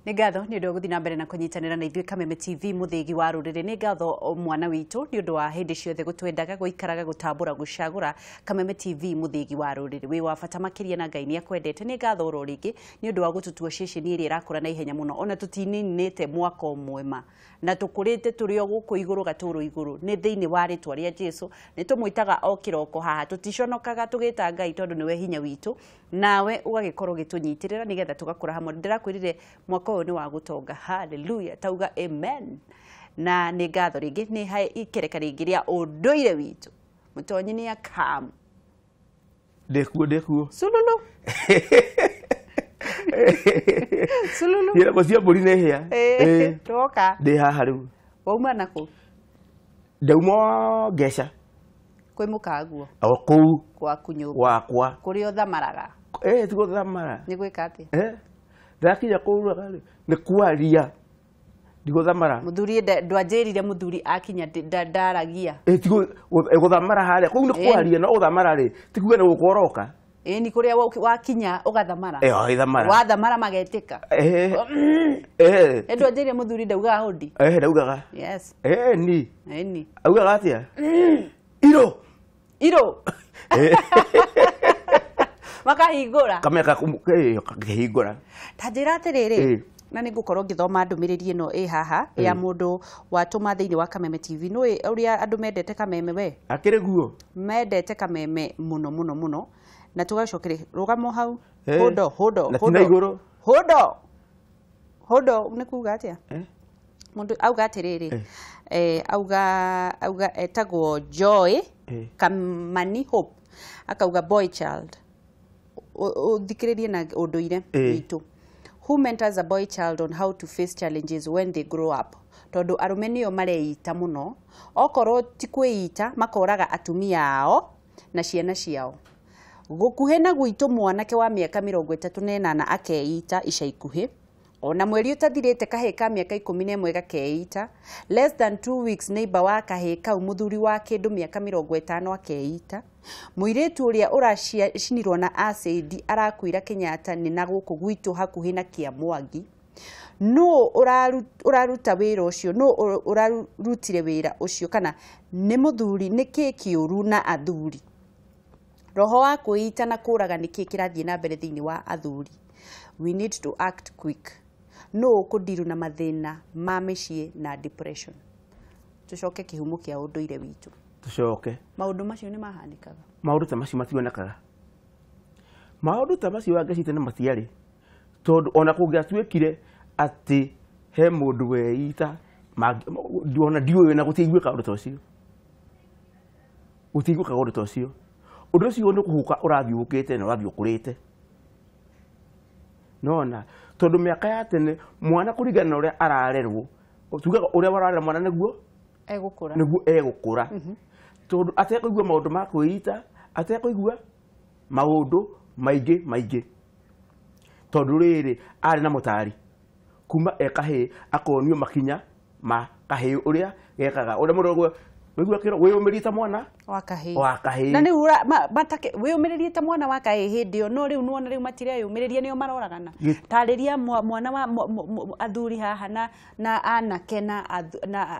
Nĩ ngatho nĩ ũndũ wa gũthiĩ na mbere na kũnyitanĩra na ithuĩ Kameme TV mũthĩgi wa rũrĩrĩ. Nĩ ngatho mwana witũ nĩ ũndũ wa hĩndĩ ciothe gũtwendaga gũikaraga gũtambũra gũcagũra Kameme TV mũthĩgi wa rũrĩrĩ. Wĩ wa bata makĩria na Ngai nĩ akwendete. Nĩ ngatho oro rĩngĩ nĩ ũndũ wa gũtũtua ceceni ĩrĩa ĩrakũra na ihenya mũno, ona tũtininĩte mwaka ũmwe ma na tũkũrĩte tũrĩ o gũkũ igũrũ gatũrũ igũrũ. Nĩ thĩinĩ wa rĩtwa rĩa Jesu nĩ tũmwĩtaga o kĩroko haha, tũticonokaga tũgĩta Ngai tondũ nĩwe hinya witũ, nawe ũgagĩkorwo ũgĩtũnyitĩrĩra nĩgetha tũgakũra hamwe. Ndĩrakwĩrire mwaka ũyũ nĩ wa gũtonga. Hallelujah, tauga amen. Na nĩ ngatho rĩngĩ nĩ ikereka rĩngĩ rĩa ũndũire witũ. Mũtonyi nĩ akamu. Ndĩkuo ndĩkuo. Sululu. Sululu. Ciĩragwo cia mbũri nĩ hĩa. Twoka. Ndĩ haha rĩu. Wauma nakũ? Ndauma Ngeca. Kwĩ mũkaguo? O kũu. Gwaku nyũmba. Gwakwa. Kũrĩa ũthamaraga? Ti gũthamara. Nĩ gwĩka atĩa? Ndakinya kũu nĩ kwaria. Ndigũthamara. Mũthuri ndwanjĩrire mũthuri akinya ndaragia. Ti gũthamara harĩa. Kũu nĩ kwaria no gũthamara rĩ, ti kuga nĩ gũka ũroka. Ĩni kũrĩa wakinya ũgathamara. Ũgathamara. Wathamara magetĩka. Ndwanjĩrire mũthuri ndaugaga hũndi. Ndaugaga. Yes. Ni. Ĩni. Augaga atĩa? Iro. Iro. Makahingũra. Kameka kakĩhingũra. Ta njĩra atĩrĩrĩ, na nĩ ngũkorwo ngĩthoma ndũmĩrĩri ĩno ĩ haha ya mũndũ watũma thĩinĩ wa Kameme TV. Nĩũĩ ũrĩa andũ mendete Kameme we? Akĩrĩ guo. Mendete Kameme mũno mũno mũno. Na tũgacokeria rũgamo hau. Hondo hondo. Na tina igũrũ. Hondo. Hondo nĩ kuga atĩa? Mũndũ auga atĩrĩrĩ, auga etagwo Joy Kamani Hope. Akauga boy child. Ũthikĩrĩrie na ũndũire witũ. Who mentors a boy child on how to face challenges when they grow up? Tondũ arũme nĩo mareita mũno. Okorwo ti kwĩita makoraga atumia ao na ciana ciao. Gũkuhĩ na gwitũ mwanake wa mĩaka 38 akeita ica ikuhĩ. Ona mweri ũtathirĩte kahĩĩ ka mĩaka 11 gakeita. Less than 2 weeks neighbor wa kahĩĩ kau mũthuri wa kĩndũ mĩaka 50 akeita. Mũirĩtu ũrĩa ũracinirwo na acid arakuĩra Kenyatta nĩ na gũkũ gwitũ hakuhĩ na Kĩamwangi. Nũ ũraruta wĩra ũcio? Nũ ũrarutire wĩra ũcio? Kana nĩ mũthuri? Nĩ kĩĩ kĩũru na athuri? Roho wa kwĩita na kũraga nĩ kĩĩ kĩrathiĩ na mbere thĩinĩ wa athuri? We need to act quick. Nũ ũkũndiru na mathĩna ma mĩciĩ na depression? Tũcoke kĩhumo kĩa ũndũire witũ. Tũcoke. Maũndũ macio nĩ mahanĩkaga. Maũndũ ta macio mationekaga. Maũndũ ta macio wangecite na matiarĩ. Tondũ ona kũngĩatuĩkire atĩ he mũndũ weita, ona ndiũĩ na gũtiaiguĩkaga ũndũ ta ũcio. Gũtiaiguĩkaga ũndũ ta ũcio. Ũndũ ũcio nĩ kũhuka ũrathiĩ ũkĩte na ũrathiĩ ũkũrĩte. Nona tondũ mĩaka ya tene mwana kũringana na ũrĩa ararerwo, tugaga ũrĩa wararera mwana nĩguo egũkũra. Nĩguo egũkũra. Tondũ atekũigua maũndũ ma kwĩita, atekũigua maũndũ maingĩ maingĩ. Tondũ rĩrĩ arĩ na mũtari kuma e kahĩĩ akonio makinya ma kahĩĩ ũrĩa gekaga. Ũrĩa mũndũ wĩigua kĩro wĩyũmĩrie ta mwana wa kahĩĩ. Wa kahĩĩ. Na rĩu wĩyũmĩrĩrie ta mwana wa kahĩĩ hĩndĩ ĩyo, no rĩu nĩwona rĩu matireyũmĩrĩria nĩo maroragana. Tarĩria mwana wa athuri haha na anake na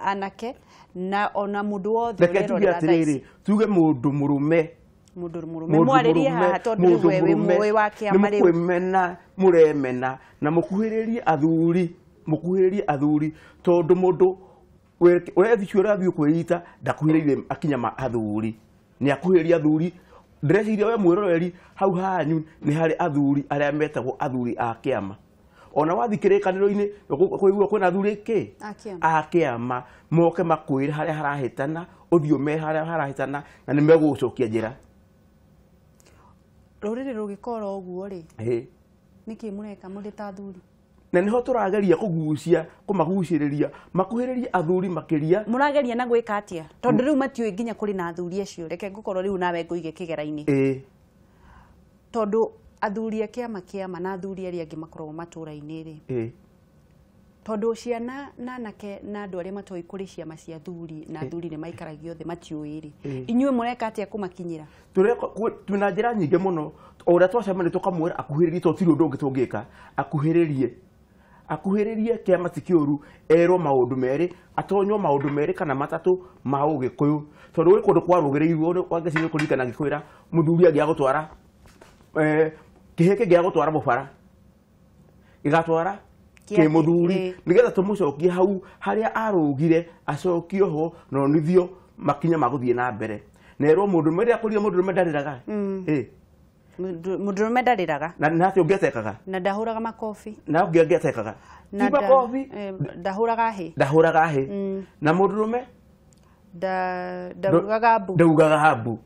anake na ona mũndũ wothe ũrerorera thaa ici. Tuge mũndũ mũrũme. Mũndũ mũrũme. Mwarĩrie haha tondũ rĩu we wĩ mũĩ wa kĩama rĩu. Nĩ mũkwĩmena mũremena na mũkuhĩrĩrie athuri, mũkuhĩrĩrie athuri tondũ mũndũ ũrethiĩ ũrathiĩ kwĩita ndakuhĩrĩirie akinya ma athuri. Nĩ akuhĩrĩria athuri. Ndĩreciria we mwĩroreri hau hanyu nĩ harĩ athuri arĩa metagwo athuri a kĩama. Ona wathiĩ kĩrĩkanĩro-inĩ kũigua kwĩna athuri kĩ? A kĩama. Moke makwĩre harĩa harahĩtana, ũthiĩ ũmere harĩa harahĩtana na nĩ megũgũcokia njĩra. Rũrĩrĩ rũgĩkora ũguo rĩ, nĩkĩ mũreka mũrĩ ta athuri? Na nĩho tũrageria kũgucia, kũmagucĩrĩria, makuhĩrĩrie athuri makĩria. Mũrageria na gwĩka atĩa? Tondũ rĩu matiũĩ nginya kũrĩ na athuri acio. Reke ngũkorwo rĩu nawe ngũige kĩgera-inĩ. Tondũ athuri a kĩama kĩama na athuri arĩa angĩ makoragwo matũũra-inĩ rĩ. Tondũ ciana na anake na andũ arĩa matoĩ kũrĩ ciama cia athuri na athuri nĩ maikaragio thĩ matiũĩ rĩ. Inyuĩ mũreka atĩa kũmakinyĩra? Twĩna njĩra nyingĩ mũno. O ũrĩa twacemania tũkamwĩra akuhĩrĩrie, tondũ tirĩ ũndũ ũngĩ tũngĩka. Akuhĩrĩrie. Akuhĩrĩrie kĩama ti kĩũru, erwo maũndũ merĩ, atonywo maũndũ merĩ kana matatũ ma ũgĩkũyũ. Tondũ gwĩ kũndũ kwarũgĩrĩirwo Wangeci nĩ kũririkana ngĩkwĩra mũthuri angĩaga gũtwara kĩhĩ kĩngĩaga gũtwara mũbara gĩgatwara kĩmũthuri, nĩgetha tũmũcokie hau harĩa arũgire, acokio ho na onithio makinya ma gũthiĩ na mbere. Na erwo mũndũ rĩrĩa akũrire mũndũrũme ndarĩraga. Mũndũrũme ndarĩraga. Na nĩ ũngĩ atekaga. Na ndahũraga makobi. Na ũngĩ atekaga. Ti makobi. Ndahũraga hĩ. Ndahũraga hĩ. Na mũndũrũme ndaugaga mbu. Ndaugaga mbu.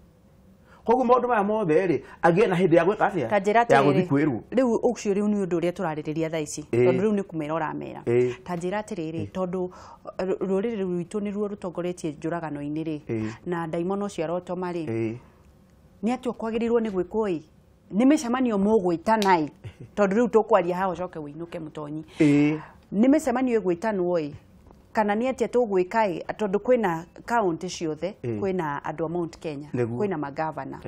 Koguo maũndũ maya mothe rĩ, agĩe na hĩndĩ ya gwĩka atĩa? Ya gũthiĩ kwĩrwo. Rĩu ũcio rĩu nĩ ũndũ ũrĩa tũrarĩrĩria thaa ici. Tondũ rĩu nĩ kũmera ũramera. Ta njĩra atĩrĩrĩ, tondũ rũrĩrĩ rwitũ nĩruo rũtongoretie njũragano-inĩ rĩ, na ndaimono ũcio arotoma rĩ, nĩ atĩa kwagĩrĩirwo nĩ gwĩkwo ĩ? Nĩ mĩcemanio mũgwĩtana ĩ? Tondũ rĩu tũkwaria haha ũcoke wĩinũke mũtonyi. Nĩ mĩcemanio ĩgwĩtanwo ĩ? Kana nĩ atĩa tũgwĩka ĩ? Tondũ kwĩna kaũntĩ ciothe, kwĩna andũ a Mount Kenya, kwĩna magavana.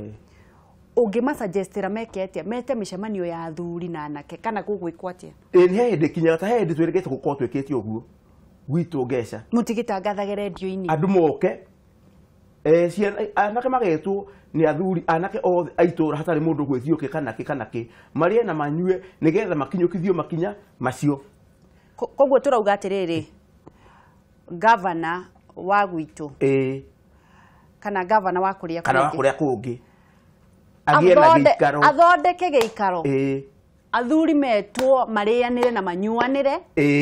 Ũngĩmasuggestĩra meke atĩa? Mete mĩcemanio ya athuri na anake kana gũgwĩkwo atĩa? Nĩ hĩndĩ kinyaga ta hĩndĩ twĩrĩgĩte gũkorwo twĩkĩte ũguo gwitũ Ngeca. Mũtigĩtangathage rendio-inĩ. Andũ moke, anake magetwo nĩ athuri, anake othe a itũũra hatarĩ mũndũ gwĩtio kĩ kana kĩ kana kĩ, marĩe na manyue nĩgetha makinyũkithio makinya macio. Koguo tũrauga atĩrĩrĩ, gavana wa gwitũ kana gavana wa kũrĩa kana wa kũrĩa kũngĩ agĩe na gĩikaro, athondeke gĩikaro, athuri metwo marĩanĩre na manyuanĩre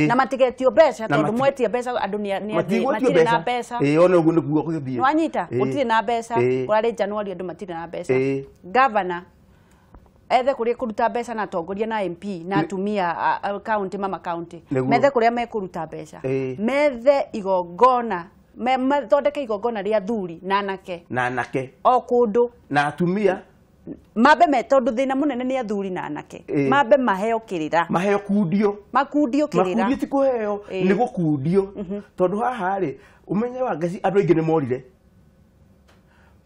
na matigetio mbeca, tondũ mwetia mbeca andũ matirĩ na mbeca. Ona ũguo nĩguo gũgĩthiĩ. Nĩwanyita? Gũtirĩ na mbeca, kũrarĩ Januari andũ matirĩ na mbeca. Gavana ethe kũrĩa kũruta mbeca na atongoria na MP na atumia county, mama county, methe kũrĩa mekũruta mbeca, methe igongona, mathondeke igongona rĩa athuri na anake, na anake o kũndũ na atumia mambe me, tondũ thĩna mũnene nĩ athuri na anake, mambe maheo kĩrĩra, maheo kundio, makundio kĩrĩra, makundio ti kũheo, nĩ gũkundio. Tondũ haha rĩ, ũmenye Wangeci andũ aingĩ nĩ morire,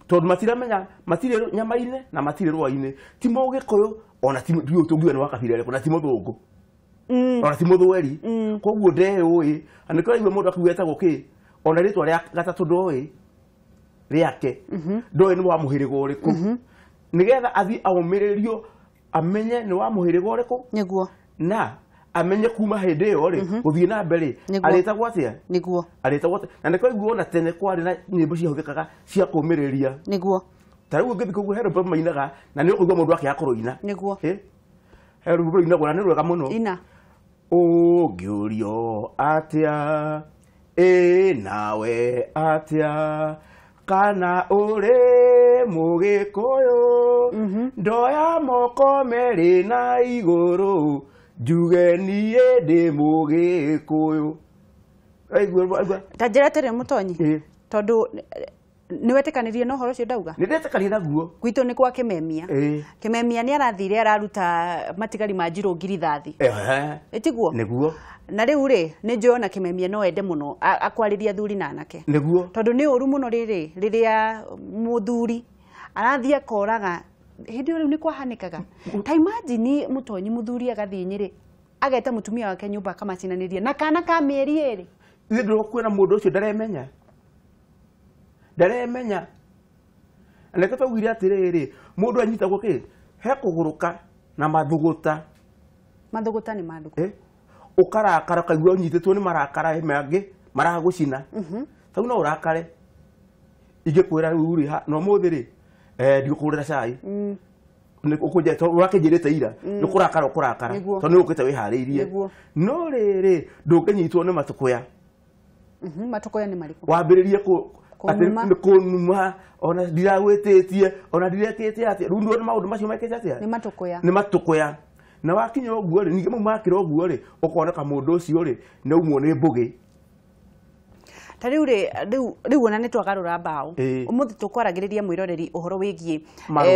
tondũ matiramenya, matirĩ nyama-inĩ na matirĩ rũa-inĩ, ti mũgĩkũyũ ona ti tũngiuga nĩ wa kabira ĩrĩkũ, na ti mũthũngũ ona ti mũthweri, koguo ndeũĩ. Na nĩkĩo ũraigua mũndũ akiuga etagwo kĩ, ona rĩtwa rĩa gatatũ ndoĩ rĩake, ndoĩ nĩ wa mũhĩrĩga ũrĩkũ, nĩgetha athiĩ aũmĩrĩrio amenye nĩ wa mũhĩrĩga ũrĩkũ, nĩguo, na amenye kuma hĩndĩ ĩyo rĩ gũthiĩ na mbere arĩtagwo atĩa, nĩguo arĩtagwo atĩa. Na nĩkĩo ũraigua ona tene kwarĩ na nyĩmbo ciahũthĩkaga cia kũũmĩrĩria, nĩguo. Ta rĩu ũngĩthiĩ kũu he rwĩmbo mainaga na nĩ ũkũigua mũndũ akĩaga kũrũina, nĩguo. He rwĩmbo rũinagwo na nĩ rwega mũno. Ina ũngĩũrio atĩa ĩ nawe atĩa kana ũrĩ mũgĩkũyũ, ndoya moko merĩ na igũrũ njuge niĩ ndĩ mũgĩkũyũ. Ta njĩra atĩrĩ mũtonyi, tondũ nĩ wetĩkanĩrie na ũhoro ũcio ndauga? Nĩ ndetĩkanire naguo. Gwitũ nĩ kwa Kĩmemia. Kĩmemia nĩ arathire araruta matigari ma njirũ ngiri-thathi. Ĩtiguo? Nĩguo. Na rĩu rĩ, nĩ njũĩ ona Kĩmemia no ende mũno akwarĩria athuri na anake. Nĩguo. Tondũ nĩ ũru mũno rĩrĩ rĩrĩa mũthuri arathiĩ akoraga hĩndĩ ĩyo rĩu nĩ kwahanĩkaga. Ta imagine mũtonyi mũthuri agathiĩ Nyĩrĩ ageta mũtumia wake nyũmba akamacinanĩria na kana ka mĩeri ĩrĩ. Ithuĩ ndũkwĩra mũndũ ũcio ndaremenya. Ndaremenya. Na nĩkĩo twaugire atĩrĩrĩ, mũndũ anyitagwo kĩ? He kũgũrũka na mathũgũta. Mathũgũta nĩ mandũ. Ũkarakara ũkaigua ũnyitĩtwo nĩ marakara mangĩ maragũcina. Ta rĩu no ũrakare. Ingĩkwĩra rĩu rĩ, na ũmũthĩ rĩ, ndigũkũgũrĩra cai. Ũrakĩnjĩrĩte ira, nĩ kũrakara ũkũrakara, tondũ nĩ ũkĩte wĩharĩirie. No rĩrĩ, ndũngĩnyitwo nĩ matũkũya. Matũkũya nĩ marĩkũ? Wambĩrĩrie kũnuma, ona ndiragwĩtĩtie, ona ndirekĩte atĩa. Rĩu nĩ maũndũ macio mekĩte atĩa? Nĩ matũkũya. Nĩ matũkũya. Na wakinya ũguo rĩ, ningĩ mau makĩra ũguo rĩ, ũkoneka mũndũ ũcio rĩ, nĩ aumwo nĩ mbũgĩ. Ta rĩu rĩ, rĩu ona nĩ twagarũra mbaũ. Ũmũthĩ tũkwaragĩrĩria mwĩroreri ũhoro wĩgiĩ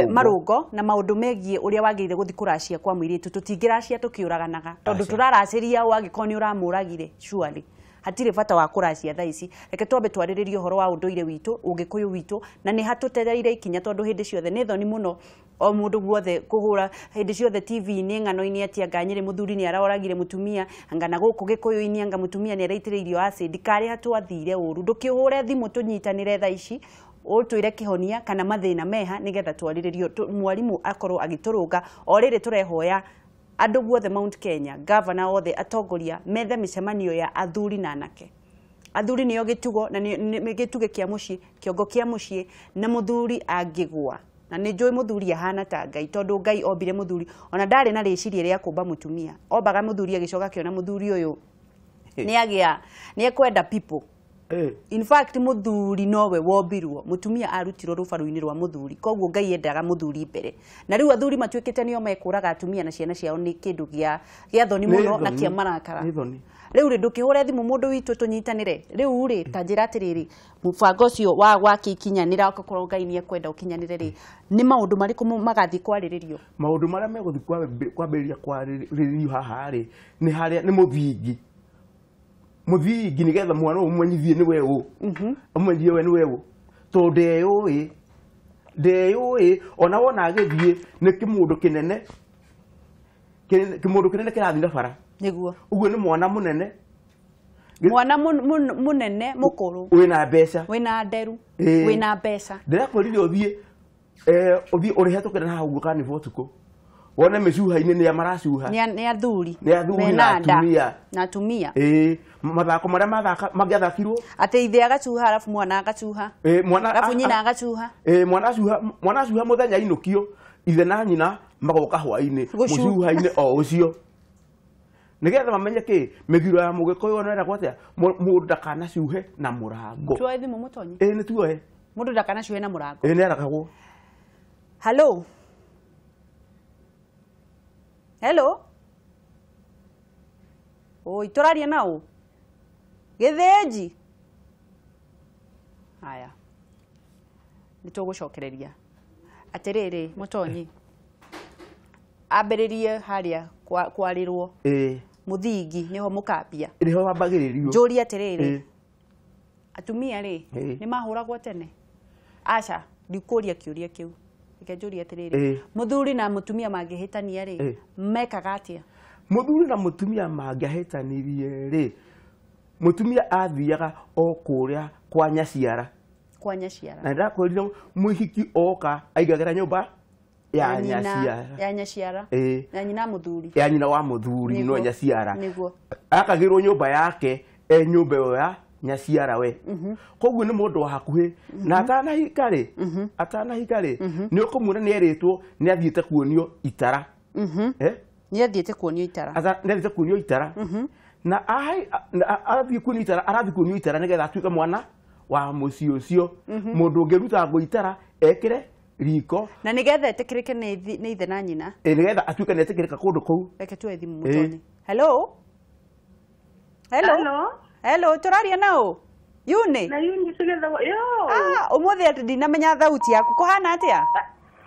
marũngo na maũndũ megiĩ ũrĩa wagĩrĩire gũthiĩ kũracia kwa mũirĩtu. Tũtingĩracia tũkĩũraganaga, tondũ tũraracĩria ũũ angĩkorwo nĩ ũramũragire surely. Hatirĩ bata wa kũracia thaa ici. Reke twambe twarĩrĩrie ũhoro wa ũndũire witũ, ũgĩkũyũ witũ, na nĩ hatũtereire ikinya tondũ hĩndĩ ciothe nĩ thoni mũno O mundu guothe kuhura hindi ciothe TV-inĩ ng'ano-inĩ atĩ anga Nyĩrĩ muthuri nĩ aroragire mutumia, anga na gũkũ Gĩkũyũ-inĩ anga mutumia nĩ araitĩrĩirio acid, karĩ hatwathire ũru. Ndũkĩhũre thimũ tũnyitanĩre thaa ici, ũtwĩre kĩhonia kana mathĩna meha nĩgetha twarĩrĩrio, mwarimu akorwo agĩtũrũnga. O rĩrĩ tũrehoya andũ guothe Mount Kenya, governor othe, atongoria methe mĩcemanio ya athuri na anake. Athuri nĩo gĩtugo na nĩ gĩtugĩ kĩa mũciĩ, kĩongo kĩa mũciĩ, na mũthuri angĩgũa. Na nĩ njũĩ mũthuri ahana ta Ngai, tondũ Ngai ombire mũthuri ona ndarĩ na rĩciria rĩa kũmba mũtumia. Ombaga mũthuri agĩcoka akĩona mũthuri ũyũ nĩ ekwenda people. In fact mũthuri nowe wombirwo, mũtumia arutirwo rũbaru-inĩ rwa mũthuri, koguo Ngai endaga mũthuri mbere. Na rĩu athuri matuĩkĩte nĩo mekũraga atumia na ciana ciao nĩ kĩndũ gĩa thoni mũno na kĩa marakara. Rĩu rĩ, ndũkĩhũre thimũ mũndũ witũ tũnyitanĩre. Rĩu rĩ, ta njĩra atĩrĩrĩ, mũbango ũcio wa gwake ikinyanĩra okorwo Ngai nĩ ekwenda ũkinyanĩre rĩ, nĩ maũndũ marĩkũ magathiĩ kwarĩrĩrio? Maũndũ marĩa megũthiĩ kwambĩrĩria kwarĩrĩrio haha rĩ, nĩ harĩa nĩ mũthingi. Mũthingi nĩgetha mwana ũmũmenyithie nĩ we ũ. Ũmũmenyithie we nĩ we ũ. Tondũ ndeyũĩ, ndeyũĩ, ona wona agĩthiĩ nĩ kĩmũndũ kĩnene. Kĩmũndũ kĩnene kĩrathiĩ na bara. Nĩguo. Ũguo nĩ mwana mũnene. Mwana mũnene mũkũrũ. Wĩna mbeca. Wĩna nderu. Wĩna mbeca. Ndĩrakwĩrire ũthiĩ ũthiĩ ũrĩhetũkĩre na hau ũguo kana nĩ ũtukũ. Wone mĩcuha-inĩ nĩ maracuha. Nĩ athuri. Nĩ athuri na atumia. Na atumia. Mathako marĩa mangĩathakirwo. Atĩ ithe agacuha arabu mwana agacuha. Mwana arabu nyina agacuha. Mwana acuha mũthenya ainũkio, ithe na nyina magoka hwaĩ-inĩ mũcuha-inĩ o ũcio. Nĩgetha mamenye kĩ mĩthiro ya Mũgĩkũyũ ona ĩragwo atĩa, mũndũ ndakanacuhe na mũrango. Tuoe thimũ mũtonyi? Nĩ tuoe. Mũndũ ndakanacuhe na mũrango. Nĩ arakagwo. Hello. Hello. Oi, tũraria na ũ? Gĩthĩnji. Haya. Nĩ tũgũcokereria. Atĩrĩrĩ, mũtonyi. Ambĩrĩrie harĩa kwarĩrwo. Mũthingi nĩho mũkambia. Nĩho wambagĩrĩrio. Njũrie atĩrĩrĩ. Atumia rĩ, nĩ mahũragwo tene? Aca, ndikũria kĩũria kĩu. Reke njũrie atĩrĩrĩ. Mũthuri na mũtumia mangĩhĩtania rĩ, mekaga atĩa? Mũthuri na mũtumia mangĩahĩtanirie rĩ, mũtumia athiaga o kũrĩa kwa nyaciara. Kwa nyaciara. Na ndakwĩrire mũhiki oka aigagĩra nyũmba ya nyaciara. Ya nyaciara. Ya nyina mũthuri. Ya nyina wa mũthuri no nyaciara. Nĩguo. Akagĩrwo nyũmba yake e nyũmba ĩyo ya nyaciara we. Koguo nĩ mũndũ wa hakuhĩ na atanahika rĩ, atanahika rĩ, nĩ ũkũmuona nĩ erĩtwo nĩ athiĩte kuonio itara. Nĩ athiĩte kuonio itara. Nĩ athiĩte kuonio itara. Na athiĩ kuonio itara, arathiĩ kuonio itara nĩgetha atuĩke mwana wa mũciĩ ũcio. Mũndũ ũngĩruta ngũ itara ekĩre riko. Na nĩgetha etĩkĩrĩke nĩ ithe na nyina. Nĩgetha atuĩke nĩ etĩkĩrĩka kũndũ kũu. Reke tuoe thimũ mũtonyi. Hello. Hello. Hello. Hello, tũraria na ũ? Yuni? Na Yuni tũgetha yo. Ũmũthĩ atĩ ndinamenya thauti yaku, kũhana atĩa?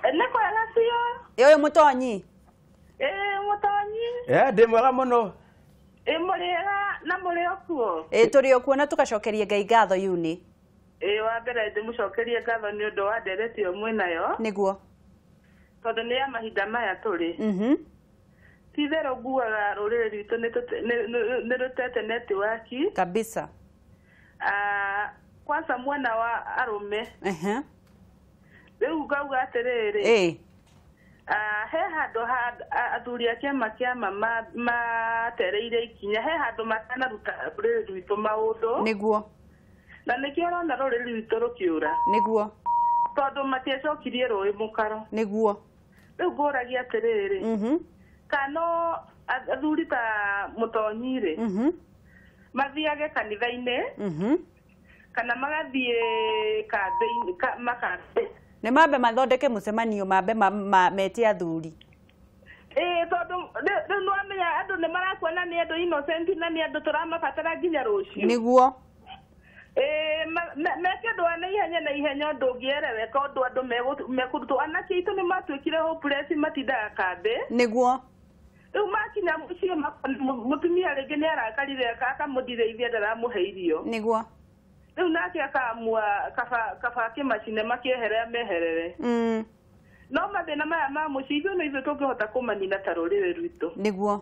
Nĩ kwega biũ. Ũyũ mũtonyi. Mũtonyi. Ndĩ mwega mũno. Mũrĩega na mũrĩ o kuo? Tũrĩ o kuo na tũgacokeria Ngai ngatho Yuni. Wa mbere ndĩmũcokerie ngatho nĩ ũndũ wa ndereti ĩyo mwĩnayo. Nĩguo. Tondũ nĩ ya mahinda maya tũrĩ. Ti itherũ nguaga rũrĩrĩ rwitũ nĩ rũtete netiwaki. Kabisa. Kwanza mwena wa arũme. Rĩu ngauga atĩrĩrĩ. He handũ athuri a kĩama kĩa matereire ikinya, he handũ matanaruta rũrĩrĩ rwitũ maũndũ. Nĩguo. Na nĩkĩo ũrona rũrĩrĩ rwitũ rũkĩũra. Nĩguo. Tondũ matiacokirie rũĩ mũkaro. Nĩguo. Rĩu ngũragia atĩrĩrĩ. Kana athuri ta mũtonyi rĩ, mathiage kanitha-inĩ, kana magathiĩ kambĩ-inĩ, makambĩ. Nĩ mambe mathondeke mũcemanio, mambe mete athuri. Tondũ rĩu nĩwamenya andũ nĩ marakuona nĩ andũ innocent na nĩ andũ tũramabatara nginya rũciũ. Nĩguo. Meke ũndũ wa naihenya na ihenya ũndũ ũngĩereweka ũndũ andũ mekũrutwo. Anake aitũ nĩ matuĩkire hopeless, matindaga kambĩ. Nĩguo. Rĩu makinya mũciĩ mũtumia rĩngĩ nĩ arakarire akamũndirĩithia ndaramũhe irio. Nĩguo. Rĩu nake akamua kaba kĩmacine makĩehere ameherere. No mathĩna maya ma mũciĩ ithuĩ no ithuĩ tũngĩhota kũmanina ta rũrĩrĩ rwitũ. Nĩguo.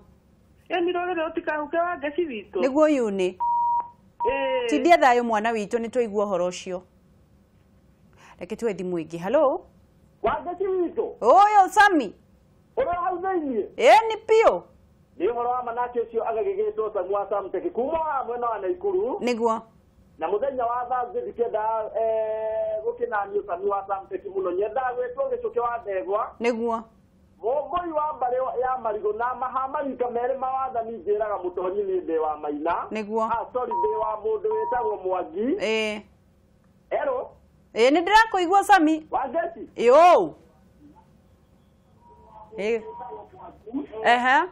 Ĩni rũrĩrĩ rũtikahuke wa ngeci witũ. Nĩguo Yuni. Tindia thayũ mwana witũ nĩ twaigua ũhoro ũcio. Reke tuoe thimũ ĩngĩ. Hello. Wa ngeci witũ. Ũyũ Sami. Ũrĩa hau thĩinĩ. Ĩni piũ. Nĩ ũhoro wa manake ũcio agagĩgĩtwo Samu wa Samtech kuma wa mwena wa Naikuru. Nĩguo. Na mũthenya wa Thursday ndikĩenda gũkĩnanio Sami wa Samtech mũno nyendaga gwĩtwo gĩcũkĩ wa ndegwa. Nĩguo. Mũmbũi wa mbarĩ ya marigũ na mahamarika merĩ mawathani njĩraga mũtonyi nĩ ndĩ wa Maina. Nĩguo. Ah sorry ndĩ wa mũndũ wĩtagwo Mwangi. Ĩĩ. Ero. Ĩĩ nĩ ndĩrakũigua Sami. Wa ngeci. Ĩũ. Ĩĩ. Ehe.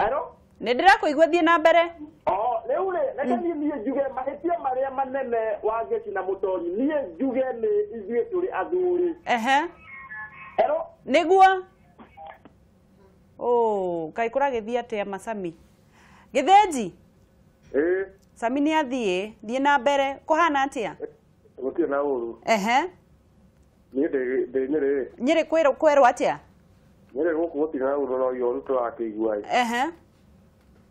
Ero. Nĩ ndĩrakũigua thiĩ na mbere. Oh, rĩu rĩ, reke niĩ niĩ njuge mahĩtia marĩa manene wa ngeci na mũtonyi niĩ njuge nĩ ithuĩ tũrĩ athuri. Ehe. Ero. Nĩguo. Oh, kaĩ kũragĩthiĩ atĩa Masami? Gĩthĩnji? Ĩĩ. Sami nĩ athiĩ, thiĩ na mbere. Kũhana atĩa? Gũtirĩ na ũru. Ehe. Niĩ ndĩ Nyĩrĩ. Nyĩrĩ kwerwo atĩa? Nyĩrĩ gũkũ gũtirĩ na ũru no ũru tũrakĩigua. Ehe.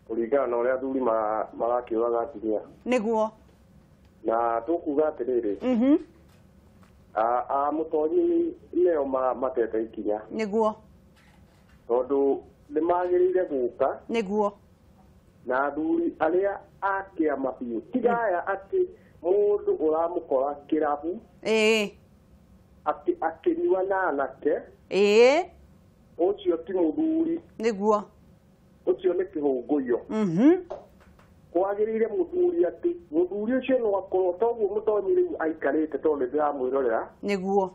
Kũringana na ũrĩa athuri marakĩũraga atumia. Nĩguo. Na tũkuga atĩrĩrĩ. Mhm. A mũtonyi nĩo matete ikinya. Nĩguo. Tondũ nĩ magĩrĩire gũka. Nĩguo. Na athuri arĩa a kĩama biũ. Tiga aya atĩ mũndũ ũramũkora kĩrabu. Ĩĩ. Atĩ akĩnyua na anake. Ĩĩ. Ũcio ti mũthuri. Nĩguo. Ũcio nĩ kĩhũngũyo. Mhm. Kwagĩrĩire mũthuri atĩ mũthuri ũcio no akorwo toguo mũtonyi rĩu aikarĩte tondũ nĩ ndĩramwĩrorera. Nĩguo.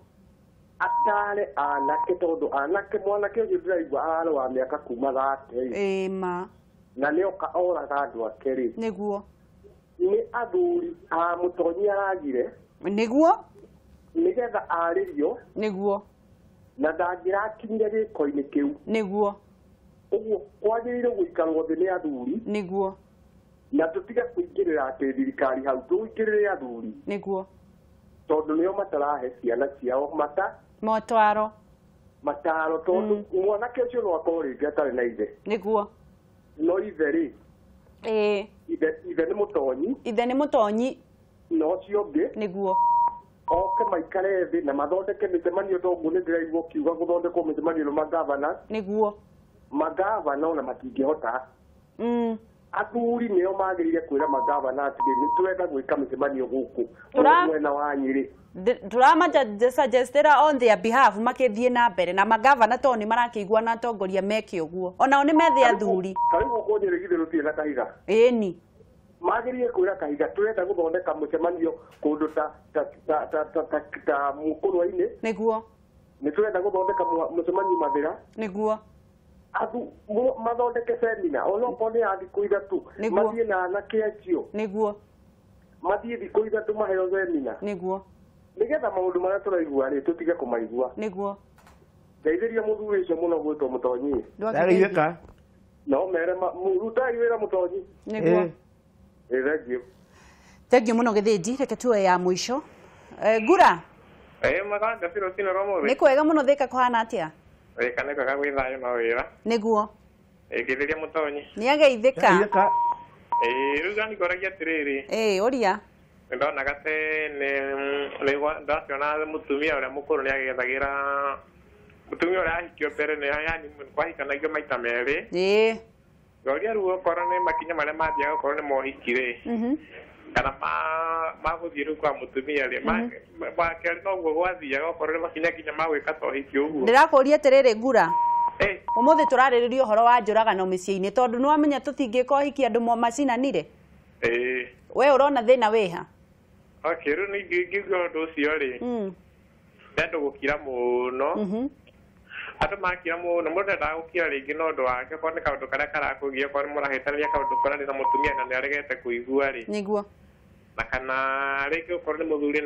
Atare anake tondũ anake mwanake ũcio ndĩraigua ararĩ wa mĩaka kuma 30. Ĩĩ ma. Na nĩoka oraga andũ ake rĩ. Nĩguo. Nĩ athuri a mũtonyi aragire. Nĩguo. Nĩgetha arĩrio. Nĩguo. Na ndangĩrakinyire gĩko-inĩ kĩu. Nĩguo. Ũguo kwagĩrĩire gũikarwo thĩ nĩ athuri. Nĩguo. Na tũtige kũingĩrĩra atĩ thirikari hau tũingĩrĩre athuri. Nĩguo. Tondũ nĩo matarahe ciana ciao motwaro. Mataro tondũ mwanake ũcio no akorwo rĩngĩ atarĩ na ithe. Nĩguo. No ithe rĩ. Ĩĩ. Ithe nĩ mũtonyi. Ithe nĩ mũtonyi. Na ũcio ũngĩ. Nĩguo. Oke maikare thĩ na mathondeke mĩcemanio tondũ nĩ ndĩraigua ũkiuga gũthondekwo mĩcemanio nĩ magavana. Nĩguo. Magavana ona matingĩhota. Athuri nĩo magĩrĩire kwĩra magavana atĩrĩ nĩ tũrenda gwĩka mĩcemanio gũkũ mwena wa Nyĩrĩ. Tũrama-suggestĩra on their behalf makĩthiĩ na mbere na magavana tondũ nĩ marakĩigua na atongoria meke ũguo. Onao nĩ methe athuri. Tarĩu gũkũ Nyĩrĩ githĩ rũtirĩ na Kahiga. Ĩni. Magĩrĩire kwĩra Kahiga tũrenda gũthondeka mũcemanio kũndũ ta Mũkũrwe-inĩ. Nĩguo. Nĩ tũrenda gũthondeka mũcemanio Mathĩra. Nĩguo. Athu mathondeke semina onokorwo nĩ ya thikũ ithatũ mathiĩ na anake acio. Nĩguo. Mathiĩ thikũ ithatũ maheo semina. Nĩguo. Nĩgetha maũndũ marĩa tũraigua rĩ tũtige kũmaigua. Nĩguo. Ndeithĩria mũthuri ũcio mũno gwĩtwo mũtonyi. Ndagĩithĩka. No mere rutai wĩra mũtonyi. Nĩguo. Ĩ thank you. Thank you mũno Gĩthĩnji, reke tuoe ya mũico. Ngura. Ĩ maganda rũcinĩ rwa ũmũthĩ. Nĩ kwega mũno Thĩka kũhana atĩa? Ĩka nĩ kwega gwĩ thayũ na wĩra. Nĩguo. Ĩngĩthĩria mũtonyi. Nĩ ageithĩka. Ĩĩ rĩu ngakũragia atĩrĩrĩ. Ĩĩ ũria. Ndonaga tene ndaciona mũtumia ũrĩa mũkũrũ nĩ agethagĩra mũtumia ũrĩa ahikio mbere nĩ yani kwahikanagio maita merĩ. Ĩĩ. Ngoria rĩu okorwo nĩ makinya marĩa mathiaga okorwo nĩ mohiki rĩ. Kana magũthiĩ rĩu kwa mũtumia rĩ makerĩ noguo gwathiaga okorwo nĩ makinya nginya magwĩka ta ũhiki ũguo. Ndĩrakũria atĩrĩrĩ Ngura. Ũmũthĩ tũrarĩrĩria ũhoro wa njũragano mĩciĩ-inĩ tondũ nĩ wamenya tũtingĩka ũhiki andũ macinanire. Ĩĩ. We ũrona thĩna wĩha? Okay, rĩu ningĩigua ũndũ ũcio rĩ. Nĩ andũ gũkira mũno. Andũ makira mũno mũndũ endaga gũkira rĩngĩ na ũndũ wake okorwo nĩ kaũndũ karĩa karakũgia okorwo nĩ mũrahĩtania kaũndũ fulani na mũtumia na nĩaregete kũigua rĩ. Nĩguo. Na kana rĩngĩ okorwo nĩ mũthuri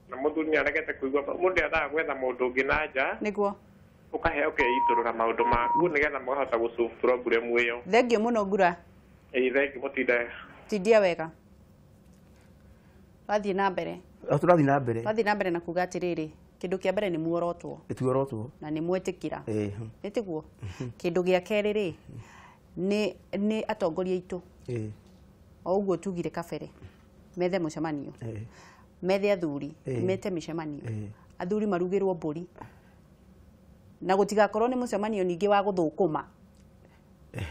na mũthuri nĩaregete kũigua mũndũ endaga gwetha mũndũ ũngĩ na nja. Nĩguo. Ũkahe ũkeitũrũra maũndũ maku nĩgetha mũkahota gũ-solve problem ĩyo. Thengiũ mũno Ngura. Ĩĩ thengiũ mũtinde. Tindia wega. Wathiĩ na mbere. Tũrathiĩ na mbere. Wathiĩ na mbere na kuga atĩrĩrĩ Kĩndũ kĩa mbere nĩ muorotwo. Tuorotwo. Na nĩ mwetĩkĩra. Nĩ tiguo? Kĩndũ gĩa kerĩ rĩ nĩ atongoria aitũ. O ũguo tugire kabere. Methe mũcemanio. Methe athuri, mete mĩcemanio. Athuri marugĩrwo mbũri. Na gũtigakorwo nĩ mũcemanio ningĩ wa gũthũkũma.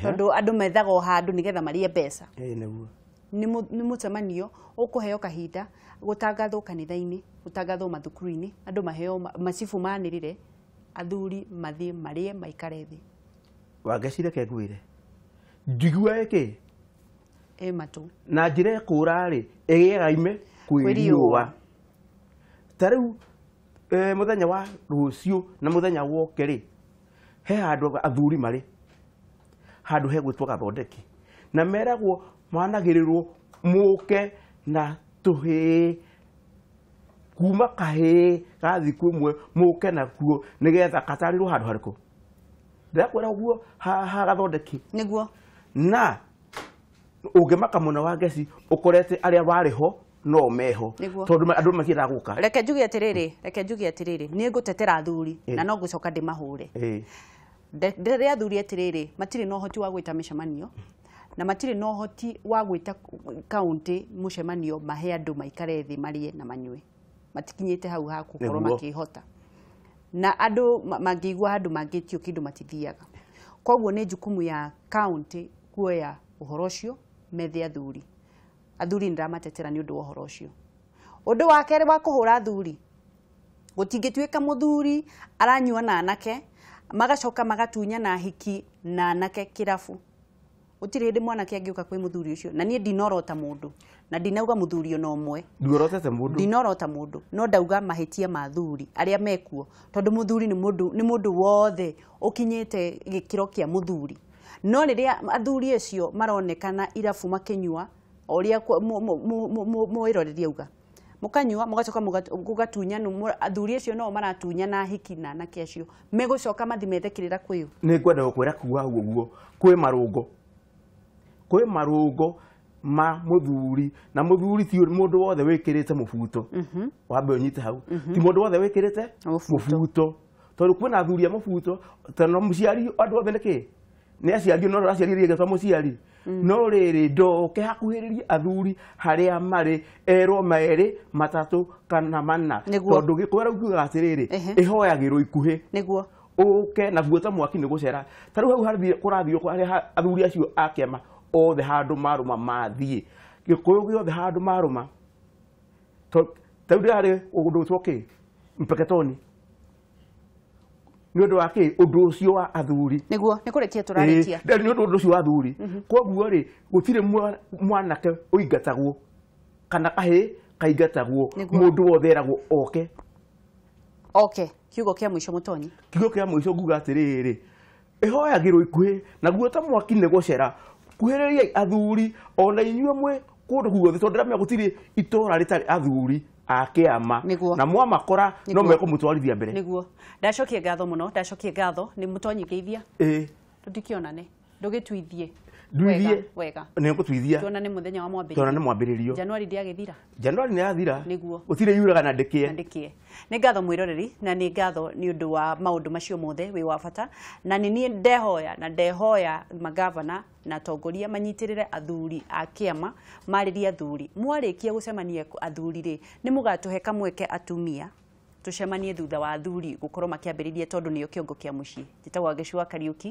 Tondũ andũ methaga o handũ nĩgetha marĩe mbeca. Nĩguo. Nĩ mũcemanio ũkũheo kahinda gũtangathwo kanitha-inĩ, gũtangathwo mathukuru-inĩ, andũ maheo macibu manĩrĩre, athuri mathiĩ marĩe maikare thĩ. Wangeci reke ngwĩre. Njigua ĩkĩ? Ĩ matũ. Na njĩra ĩkũra rĩ, ĩgĩaga ime kwĩ riũa. Ta rĩu mũthenya wa rũciũ na mũthenya woke rĩ, he handũ athuri marĩ, handũ hegwĩtwo gathondeki. Na meragwo managĩrĩrwo mũke na tũhĩĩ kuma kahĩĩ ga thikũ ĩmwe mũke nakuo nĩgetha gatarĩrwo handũ harĩkũ. Ndĩrakwĩra ũguo ha gathondeki. Nĩguo. Na ũngĩmaka mũno Wangeci ũkorete arĩa warĩ ho no meho tondũ andũ matiendaga gũka. Reke njuge atĩrĩrĩ, nĩ ngũtetera athuri na no ngũcoka ndĩmahũre. Ndĩre athuri atĩrĩrĩ, matirĩ na ũhoti wa gwĩta mĩcemanio na matirĩ na ũhoti wa gwĩta kaunti mũcemanio mahe andũ maikare thĩ marĩe na manyue. Matikinyĩte hau ha gũkorwo makĩhota. Na andũ mangĩigua handũ mangĩtio kĩndũ matithiaga. Koguo nĩ jukumu ya kaunti kuoya ũhoro ũcio methe athuri. Athuri ndĩramatetera nĩ ũndũ wa ũhoro ũcio. Ũndũ wa kerĩ wa kũhũra athuri, gũtingĩtuĩka mũthuri aranyua na anake magacoka magatunyana hiki na anake kĩrabu. Gũtirĩ hĩndĩ mwanake angĩũka kwĩ mũthuri ũcio. Na niĩ ndinorota mũndũ na ndinauga mũthuri ona ũmwe. Nduorotete mũndũ? Ndinorota mũndũ, no ndauga mahĩtia ma athuri arĩa mekuo, tondũ mũthuri nĩ mũndũ wothe ũkinyĩte gĩkĩro kĩa mũthuri. No rĩrĩa athuri acio maronekana irabu makĩnyua ũrĩa mwĩroreri auga, mũkanyua mũgacoka mũgatunyana, athuri acio no maratunyana hiki na anake acio megũcoka mathi methe kĩrĩra kwĩũ. Nĩ ngwenda gũkwĩra kuga ũguo kwĩ marũngo. Kwĩ marũngo ma mũthuri na mũthuri ti mũndũ wothe wĩkĩrĩte mũbuto. Wambe ũnyite hau. Ti mũndũ wothe wĩkĩrĩte mũbuto. Tondũ kwĩna athuri a mũbuto, tondũ mũciari andũ othe nĩkĩ? Nĩ aciari no aciari rĩngĩ mũciari. No rĩrĩ ndoke hakuhĩrĩrie athuri harĩa marĩ erwo merĩ matatũ kana mana. Tondũ gĩkũyũ raugaga atĩrĩrĩ, ĩhoyagĩrwo ikuhĩ. Nĩguo. Ũke naguo ta mwaki nĩ gũcera. Ta rĩu hau kũrathiĩ harĩa athuri acio a kĩama othe handũ marũma mathiĩ. Gĩkũyũ gĩothe handũ marũma. Ta rĩu ndĩrarĩ ũndũ ũtwo kĩ? Mpeketoni. Nĩ ũndũ wa kĩ? Ũndũ ũcio wa athuri. Nĩguo, nĩ kũrĩkia tũrarĩkia. Nĩ ũndũ ũcio wa athuri. Koguo rĩ, gũtirĩ mwanake ũingatagwo kana kahĩĩ kaingatagwo, mũndũ wothe eragwo oke. Oke, kiugo kĩa mũico Mũtonyi. Kiugo kĩa mũico nguga atĩrĩrĩ, ĩhoyagĩrwo ikuhĩ naguo ta mwaki nĩ gũcera. Kuhĩrĩriai athuri ona inyuĩ mwĩ kũndũ guothe tondũ ndĩramenya gũtirĩ itũra rĩtarĩ athuri a kĩama na mwamakora no mekũmũtwarithia mbere. Nĩguo. Ndacokia ngatho mũno, ndacokia ngatho nĩ Mũtonyi ngeithia. Tũtikĩonane, ndũgĩtuithie. Nduithie. Wega. Nĩ ngũtuithia. Tuonane mũthenya wa mwambĩrĩrio. Tuonane mwambĩrĩrio. Januari ndĩagĩthira. Januari nĩ yathira. Nĩguo. Gũtirĩ yuraga na ndĩkĩe. Na ndĩkĩe. Nĩ ngatho mwĩroreri na nĩ ngatho nĩ ũndũ wa maũndũ macio mothe wĩ wa bata na nĩ niĩ ndehoya na ndehoya magavana na atongoria manyitĩrĩre athuri a kĩama marĩrie athuri. Mwarĩkia gũcemania athuri rĩ, nĩ mũgatũhe kamweke atumia tũcemanie thutha wa athuri gũkorwo makĩambĩrĩria tondũ nĩo kĩongo kĩa mũciĩ. Njĩtagwo Wangeci wa Kariũki.